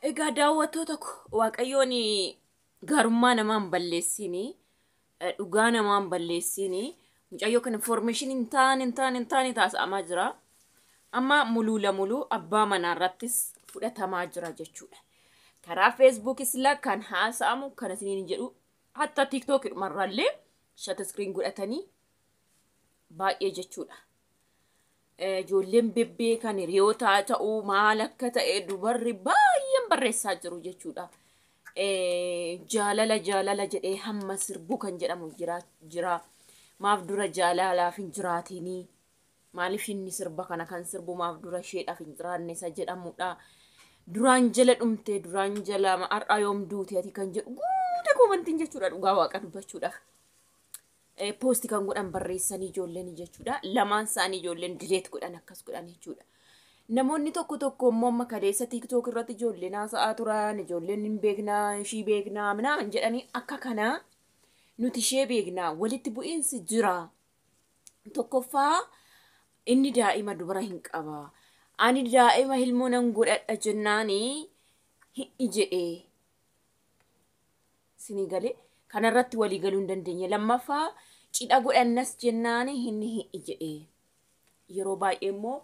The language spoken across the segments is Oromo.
Egaa daawwattoota ko Waaqayyoon gaarummaa namaa hin balleessinii, dhugaa namaa hin balleessinii. Mucayyoo kana information hin taane hin taane hin taane taasa'amaa jira. Amma muluu lamuluu abbaa manaa irrattis fudhatamaa jira jechuudha. Karaa Feesbuukis la kan haasa'amu kan isiniin jedhu hatta TikTok dhumarraallee shut screen godhatanii baay'ee jechuudha. Ijoolleen bebbeekan hiriyoota ta'uu maal akka ta'e dubarri baay'een barreessaa jiru jechuudha. Jaalala jaalala jedhee hamma sirbuu kan jedhamu jira. Maaf dura jaalalaaf hin jiraatinii? Maaliif inni sirba kana kan sirbu maaf dura isheedhaaf hin jiraanne isa jedhamudha. Duraan jala dhumte, duraan jala har'a yoom duute ati kan jedhu guute koomantiin jechuudha dhugaa Waaqa dubbachuudhaaf. Poosti kan godhan barreessanii ijoolleen jechuudha. Lamaan isaanii ijoolleen dileet godhan akkas godhan jechuudha. Namoonni tokko tokko immoo amma kaleessa TikTok irratti ijoolleen haasa'aa turan, ijoolleen hin beeknaa, ishii beeknaa, minaamin jedhanii akka kanaa nuti ishee beeknaa, walitti bu'iinsi jira. Tokkoffaa inni daa'ima dubara hin qaba. Ani daa'ima ilmoo nan godhadha jennaani hidhi jedhee. Sinii galee kanarratti walii galuu hin dandeenye. Lammaffaa cidha godhannas jennaani inni hidhi jedhee. Yeroo baay'ee immoo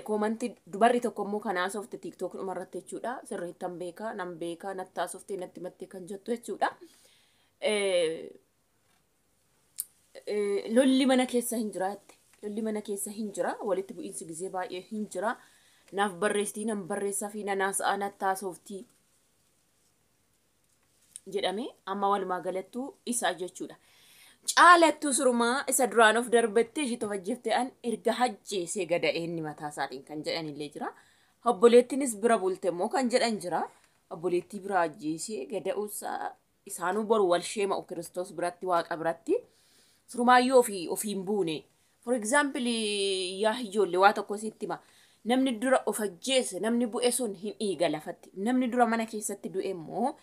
koomantii dubarri tokko immoo kan haasofte TikTok dhumarratti jechuudha. Sirriittan beeka, nan beeka, natti haasoftee natti mattee kan jettu jechuudha. Lolli mana keessa hin jiraatte. Lolli mana keessa hin jira. Walitti bu'iinsi gizee baay'ee hin jira. Naaf barreessitii, nan barreessaa fi nan haasa'aa natti haasoftii jedhame amma walumaa galattuu isaa jechuudha. Caalattuu surumaa isa duraan of darbattee ishii tofajjeftee an erga hajjeesee gada'ee inni mataa isaatiin kan jedhan illee jira. Obboleettiinis bira bulte immoo kan jedhan jira. Obboleettii bira ajjeesee gada'uusaa isaanuu boru wal sheema'u Kiristoos biratti, Waaqa biratti. Surumaayyuu ofii ofiin buune. For example, yaa ijoollee, waa tokko sitti hima. Namni dura of ajjeese, namni bu'e sun hin dhiiga lafatti. Namni dura mana keessatti du'e immoo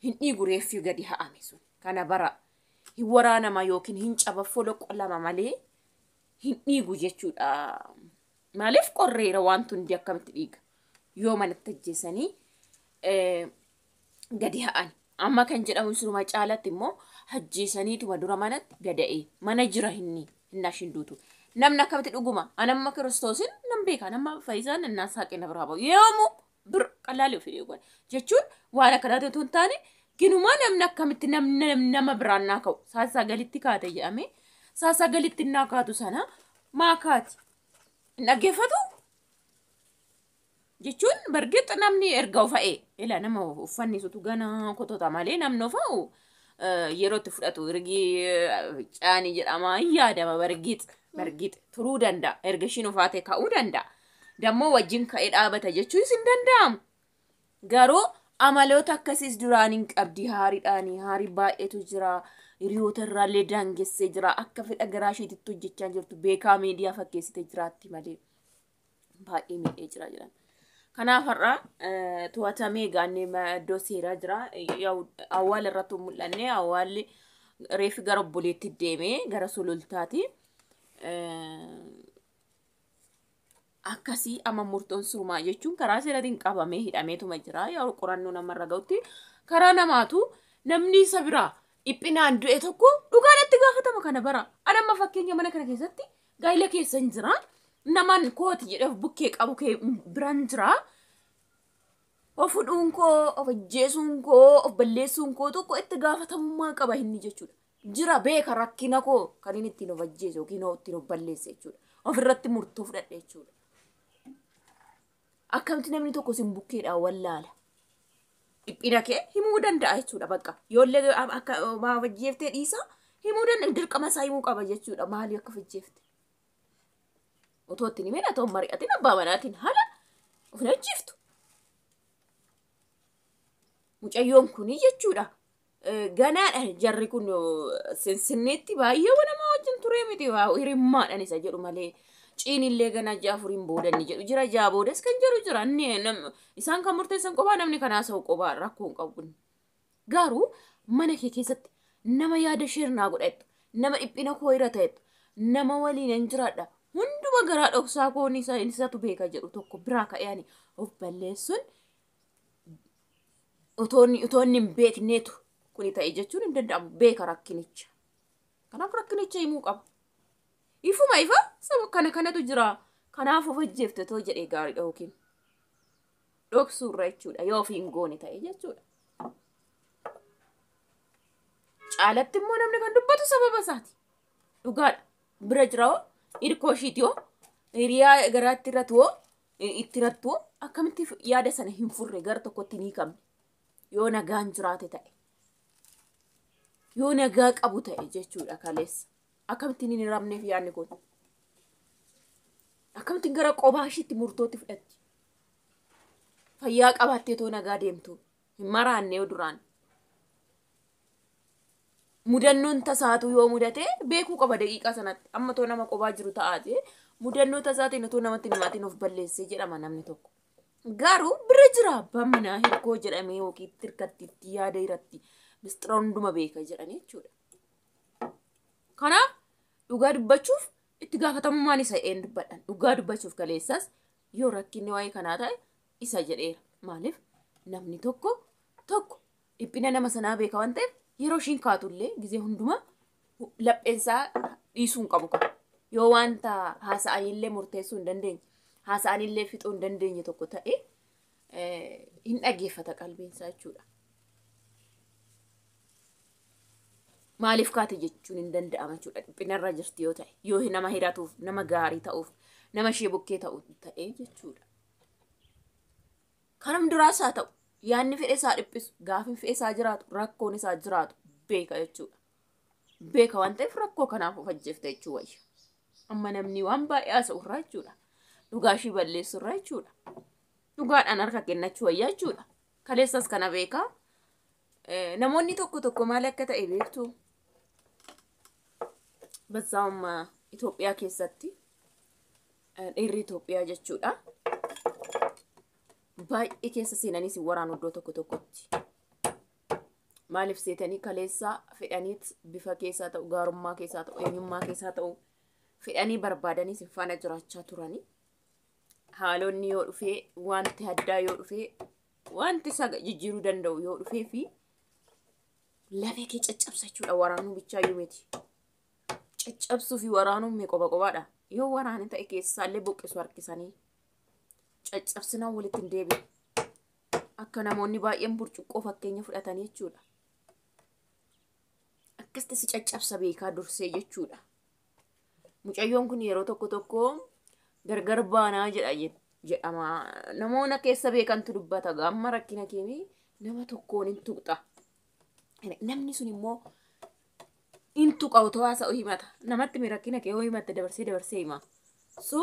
hin dhiigu reeffi gadi ha'ame sun. Kana bara hin waraanama yookiin hin caba foloqolama malee hin dhiigu jechuudha. Maaliif qorreera wanti hundi akkamitti dhiiga? Yoo manatti ajjeesanii gadi ha'an. Amma kan jedhamu suruma caalatti immoo ajjeesaniituma dura manatti gada'ee mana jira inni hin ashin duutu. Namni akkamitti dhuguma? Anamma Kiristoosin nan beeka. Nama fayyisaan innaa saaqee na biraa ba'u. Yoomu bir qalaalii ofii eegan jechuun waan akkanaati otoo hin taane ginumaa namni akkamitti namni nama biraan naa ka'u saa sagalitti kaate jedhame saa sagalitti naa kaatu sana maa kaati hin dhaggeeffatu jechuun bargeexxa namni erga ofa'e ila nama uffannisutu gana kotota malee namni ofa'u yeroo itti fudhatu ergi caanii jedhama hin yaadama bargeexa bargeexa turuu danda'a, erga ishiin ofaate ka'uu danda'a, dammoo wajjin ka'ee dhaabata jechuunis hin danda'amu. Garuu amaloota akkasiis duraan hin qabdi, haariidhaani haarii baay'eetu jira, hiriyoota irraallee daangessee jira, akka fedha garaa isheetitti hojjechaa jirtu beekaa miidiyaa fakkeessitee jiraatti malee baay'ee miidhee jira jedhan. Kanaaf har'a to'atamee gaannee iddoo seeraa jira. Awwaala irratti mul'anne, awwaalli reeffi gara obboleetti deemee gara Sulultaati. Akkasii amma murtoon surumaa jechuun karaa seeraatiin qabamee hidhameetuma jira. Yaa qorannoo namarra ga'utti karaa namaatu namni isa biraa dhiphinaan du'e tokko dhugaadhaatti gaafatama kana bara. Ani amma fakkeenya mana kana keessatti gaa'ila keessa hin jira. Namaan kooti jedhee of bukkee qabu kee biraan jira. Of hudhuun koo, of ajjeesuun koo, of balleessuun koo tokko itti gaafatamummaa qaba inni jechuudha. Jira beeka rakkina koo kan inni ittiin of ajjeese yookiin ittiin of balleesse jechuudha. Ofirratti murtoo fudhadhe jechuudha. Akkamitti namni tokko sin bukkeedhaan wallaala? Dhiphina kee himuu danda'a jechuudha bakka. Yoollee akka maaf ajjeeftee dhiisa himuu danda'a, dirqama isaa himuu qaba jechuudha, maali akka of ajjeefte. Otoo ittiin himeen, otoo hin mari'atin abbaa manaatiin haala of hin ajjeeftu. Mucayyoon kuni jechuudha. Ganaadha jarri kun sinsinneetti baay'ee nama wajjin turee miti hirimmaadhaan isa jedhu malee. Ciinillee ganaa ji'a afuriin booda inni jedhu jira, ji'a boodas kan jedhu jira. Inni isaan kan murteessan qophaa, namni kan haasa'u qophaa rakkoo hin qabu. Garuu mana kee keessatti nama yaada sheernaa godhattu, nama dhiphina koo irra ta'ettu, nama waliin hin jiraadha, hunduma garaa dhoksaa koon isa isatu beeka jedhu tokko biraa ka'ee ani of balleessuun Otoo inni hin beekneetu kuni ta'e jechuun hin danda'amu. Beeka rakkinicha. Kanaaf rakkinicha himuu qaba. Ifuma ifa saba kana kanatu jira. Kanaaf of ajjeefte too jedhee gaariidha yookiin dhoksuurra jechuudha yoo ofii hin goone ta'e jechuudha. Caalatti immoo namni kan dubbatu sababa isaati. Dhugaadha. Bira jira hoo hirkoo ishiiti hoo hiriyaa garaatti irratti hoo itti irratti hoo akkamitti yaada sana hin furre gara tokkotti hin hiikamne yoo nagaan jiraate ta'e. Yoo nagaa qabu ta'e jechuudha kaleessa. Akkamittiin hin hiramneef yaadni kun? Akkamittiin gara qobaa ishiitti murtootti fudhatti? Fayyaa qabaattee too nagaa deemtu hin maraanne yoo duraan. Mudannoon tasaatu yoo mudate beekuu qaba daqiiqaa sanatti. Amma too nama qobaa jiru ta'aate mudannoo tasaatiin otoo namatti hin himaatiin of balleessee jedhama namni tokko. Garuu bira jira abbaan manaa hirkoo jedhamee yookiin itti hirkatti itti yaada irratti mistira hunduma beeka jedhanii jechuudha. Kanaaf dhugaa dubbachuuf itti gaafatamummaan isa een dubbadhan. Dhugaa dubbachuuf kaleessas yoo rakkinni waa'ee kanaa ta'e isa jedheera. Maaliif namni tokko tokko dhiphina nama sanaa beeka waan ta'eef yeroo ishiin kaatullee gizee hundumaa lapheensaa dhiisuu hin qabu qaba. Yoo wanta haasa'anillee murteessuu hin dandeenye, haasa'anillee fixuu hin dandeenye tokko ta'e hin dhaggeeffata qalbiinsaa jechuudha. Maaliif kaate jechuun hin danda'ama jechuudha. Dhiphinarra jirti yoo ta'e, yoo nama hiratuuf, nama gaarii ta'uuf, nama ishee bukkee ta'u ta'e jechuudha. Kanum duraas haa ta'u, yaadni fedhe isaa dhiphisu, gaafin fedhe isaa jiraatu, rakkoon isaa jiraatu beeka jechuudha. Beeka waan ta'eef rakkoo kanaaf of ajjeefte jechuu wayya. Amma namni waan baay'ee haasa'u irraa jechuudha. Dhugaa ishii balleessu irraa jechuudha. Dhugaadhaan harka kennachuu wayya jechuudha. Kaleessas kana beekaa. Namoonni tokko tokko maal akka ta'e beektu? Bazzaa'umma Itoophiyaa keessatti dhiirri Itoophiyaa jechuudha. Baay'ee keessa seenanii si waraanu iddoo tokko tokkotti. Maaliif seetanii kaleessaa fedhaniit bifa keessaa ta'u, gaarummaa keessaa ta'u, eenyummaa keessaa ta'u fedhanii barbaadanii si faana jiraachaa turanii. Haalonni yoo dhufee, wanti addaa yoo dhufee, wanti isa jijjiiruu danda'u yoo dhufee fi lafee kee caccabsachuudha waraanuu bichaayyuu miti. Caccabsuu fi waraanuun mee qoba qobaadha. Yoo waraane ta'e keessaallee buqqisu harkisanii caccabsinaan walitti hin deebi'u. Akka namoonni baay'een burcuqqoo fakkeenya fudhatanii jechuudha. Akkasitti si caccabsa beekaa dursee jechuudha. Mucayyoon kun yeroo tokko tokko gargar baanaa jedha jedhama. Namoota keessa beekantu dubbata. Amma rakkina keemii nama tokkoon hin tuqxa. Namni sun immoo hin tuqa otoo haasa'u himata. Namatti mi rakkina kee yoo himatte dabarsee dabarsee hima. So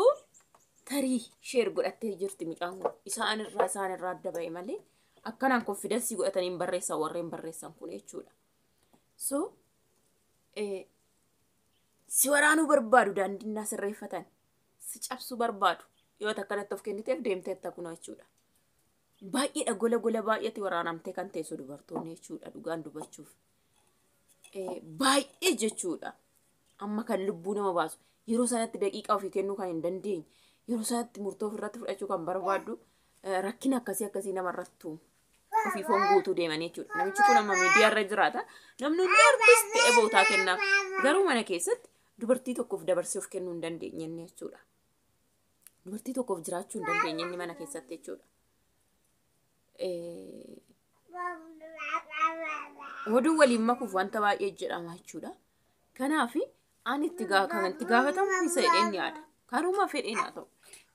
tarii sheer godhattee jirti mucaan kun. Isaan irraa isaan irraa adda ba'e malee akkanaan konfidensii godhatanii hin barreessan warreen barreessan kun jechuudha. So si waraanuu barbaadu daandinnaa sirreeffatan si cabsuu barbaadu yoo akkanatti of kenniteef deemteetta kun jechuudha. Baay'eedha gola gola baay'eetti waraanamtee kan teessu dubartoonni jechuudha dhugaan dubbachuuf. Baay'ee jechuudha. Amma kan lubbuu nama baasu yeroo sanatti daqiiqaa ofii kennuu kan hin dandeenye yeroo sanatti murtoo ofirratti fudhachuu kan barbaaddu rakkina akkasii akkasii namarratti uumu. Ofii foon guutuu deemanii jechuudha. Namichi kun amma miidiyaarra jiraata. Namni hundi artist ta'e bootaa kennaaf. Garuu mana keessatti dubartii tokkoof dabarsee of kennuu hin dandeenye inni jechuudha. Dubartii tokkoof jiraachuu hin dandeenye inni mana keessatti jechuudha. Oduu waliin makuuf wanta baay'ee jedhama jechuudha. Kanaaf ani itti kan itti gaafatamu isa jedheen yaada. Karuma fedheen haa ta'u,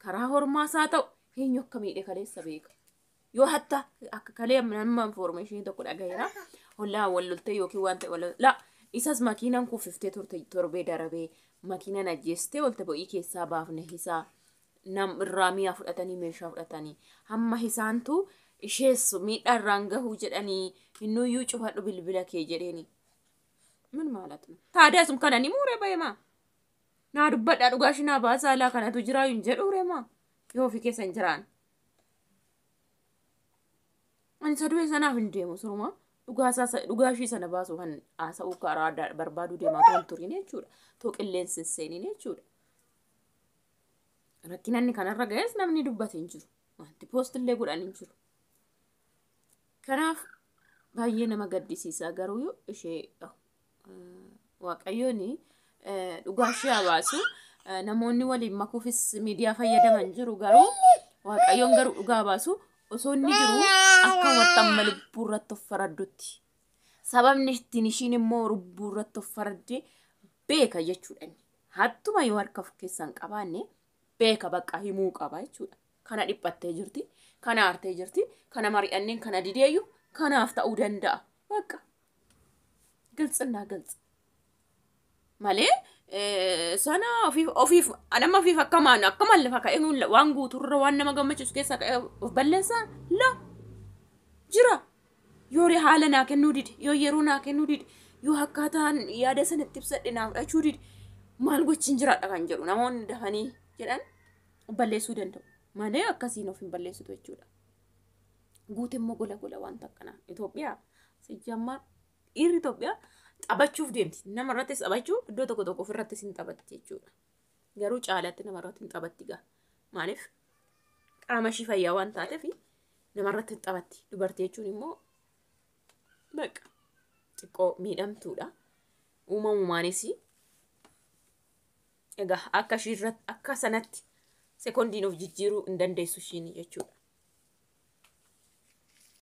karaa hormaas haa ta'u, eenyu akka miidhe kaleessa beeka. Yoo hatta akka kalee nama information tokko dhagaheera. Hollaa wal loltee yookiin waan ta'e wal la isas makiinaan kuffiftee turte torbee darabee makiinaan ajjeestee olte bo'ii keessaa baafne isaa nam irraa mi'a fudhatanii meeshaa fudhatanii hamma isaantu ishees miidhaa irraan gahuu jedhanii innuyyuu cufadhu bilbila kee jedheeni. Min maalatu? Taadaa sun kana ni muure bahemaa? Naa dubbadhaa dhugaa ishii naa baasaa alaa kanatu jiraa hin jedhu reemaa? Yoo ofii keessa hin jiraan. Ani isa du'e sanaaf hin deemu suruma dhugaa ishii sana baasuu kan haasa'uu karaa addaa barbaaduu deemaa otoo hin turin jechuudha. Too qilleensi hin seenin jechuudha. Rakkina inni kanarra ga'es namni dubbate hin jiru. Wanti poostillee godhan hin jiru. Kanaaf Baay'ee nama gaddisiisa, garuu ishee Waaqayyoon dhugaa ishee haa baasu. Namoonni waliin makuufis miidiyaa fayyadaman jiru, garuu Waaqayyoon garuu dhugaa baasu. Osoo inni jiru akka waxxamma lubbuu irratti of faraddutti. Sababni ittiin ishiin immoo lubbuu irratti of faradde beeka jechuudha. Hattuma yoo harka of keessaa hin qabaanne beeka, bakka himuu qaba jechuudha. Kana dhiphattee jirti, kana aartee jirti, kana mari'anneen kana dideeyyu kanaaf ta'uu danda'a. Bakka giltsinnaa giltsi. Malee sana ofiif ofiif nama ofiif akkamaan akkamaan lafa ka'ee waan guuturra waan nama gammachiisu keessaa ka'ee of balleessaa la jira. Yoo haala naa kennuu dide, yoo yeroo naa kennuu dide, yoo akkaataan yaada sanatti ibsadhe naa fudhachuu dide, maal gochiin jiraadha kan jedhu namoonni dafanii jedhan balleessuu danda'u. Malee akkasiin of hin balleessitu jechuudha. Guute immoo gola gola wanta akkanaa. Itoophiyaa sijjammaa dhiirri Itoophiyaa taphachuuf deemti. Nama irrattis taphachuu, iddoo tokko tokko ofirrattis hin taphatti jechuudha. Garuu caalatti nama irratti hin taphatti gaa. Maaliif, qaama ishii fayyaa waan taateef nama irratti hin taphatti. Dubartii jechuun immoo baqa xiqqoo miidhamtuudha. Uumamumaanis egaa akka ishii irratti akka sanatti sekondiin of jijjiiruu hin dandeessu ishiin jechuudha.